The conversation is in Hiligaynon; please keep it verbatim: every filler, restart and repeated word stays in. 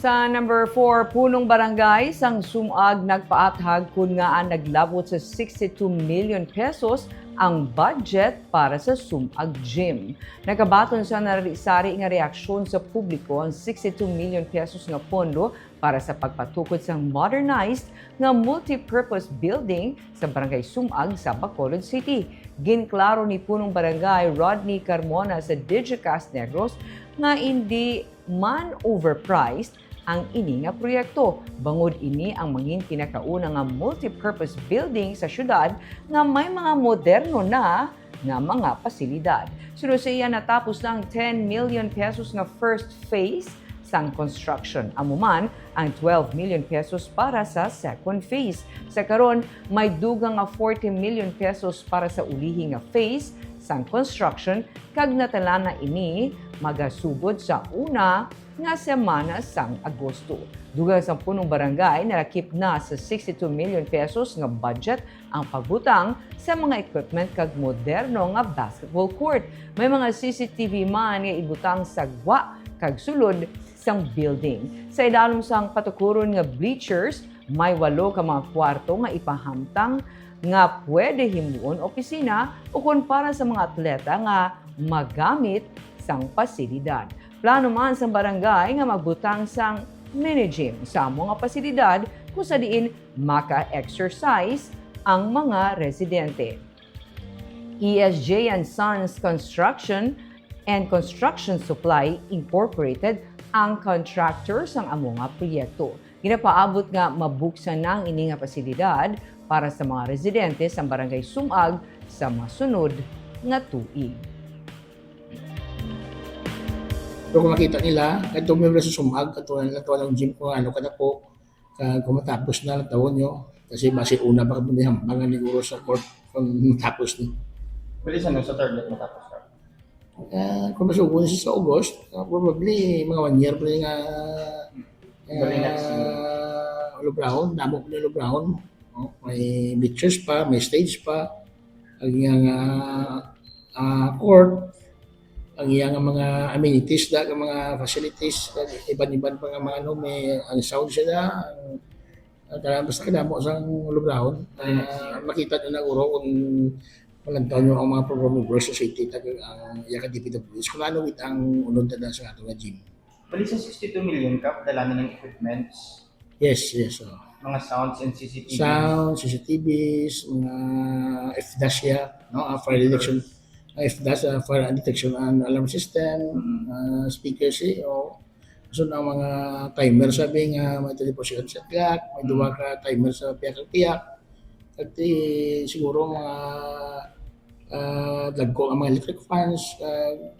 Sa number four, punong barangay sang Sumag nagpaathag kon ngaa naglabot sa sixty-two million pesos ang budget para sa Sumag Gym. Nakabaton sa nari-sari nga reaksyon sa publiko ang sixty-two million pesos nga pondo para sa pagpatukod sang modernized nga multipurpose building sa Barangay Sumag sa Bacolod City. Ginklaro ni Punong Barangay Rodney Carmona sa Digicast Negros nga indi man overpriced ang ini nga proyekto, bangod ini ang mangin pinakauna nga multipurpose building sa syudad nga may mga moderno na nga mga pasilidad. Suno sa iya, natapos na ang ten million pesos nga first phase sang construction, amo man ang twelve million pesos para sa second phase. Sa karon, may dugang nga forty million pesos para sa ulihi nga phase sang construction, kag natalan na ini magasugod sa una nga semana sang Agosto. Dugang sang punong barangay, nalakip na sa sixty-two million pesos nga budget ang pagbutang sa mga equipment kag moderno nga basketball court. May mga C C T V man nga ibutang sa gwa kag sulod sang building. Sa idalom sang patukuron nga bleachers, may walo ka mga kwarto nga ipahamtang nga pwede himuon opisina ukon para sa mga atleta nga magamit sang pasilidad. Plano man sang barangay nga magbutang sang mini gym sa amo nga pasilidad, kung sa diin maka-exercise ang mga residente. E S J and Sons Construction and Construction Supply Incorporated ang contractor sang amo nga proyekto. Ginapaabot nga mabuksan na ang ini nga pasilidad para sa mga residente sa Barangay Sumag sa mga sunod nga tuig. Pero kung makita nila, kadto mo sa Sumag, kadto na nila, kadto ang gym ko, ano, kadako, ka, kung matapos na, tawon nyo, kasi basi una pa kami hambangan ni Guro sa court kung matapos ni. Pwede sa no, sa target matapos ka. Uh, kung masugo na siya sa August, uh, probably mga one year pa rin nga Dali next year. uh, lubrahon, damo pa rin lubrahon. Oh, may bleachers pa, may stage pa, ang iyang uh, uh, court, ang iyang mga amenities, da, ang mga facilities, iban-iban pa nga mga ano, may ang sound sila, ang, ang kanang basta kadamo sang lubrahon. Uh, makita nyo na uro kung malantaw nyo ang mga program of Verse Society, tag ang iya ka D P W H, kung ano wit ang unod na sa ato nga gym. Bali sa sixty-two million ka, dala na ng equipments, Yes, yes. Oh. mga sounds and C C T V. Sound, C C T Vs, mga F DAS ya, no? Ah, fire detection, ah, F DAS, ah, fire detection and alarm system, Mm. ah, speakers, eh, oh. So, ang mga timer, sabi nga, may twenty-four seconds sa clock, may duwa ka timer sa piyak-piyak. At eh, siguro mga ah, dagko ang mga electric fans, ah,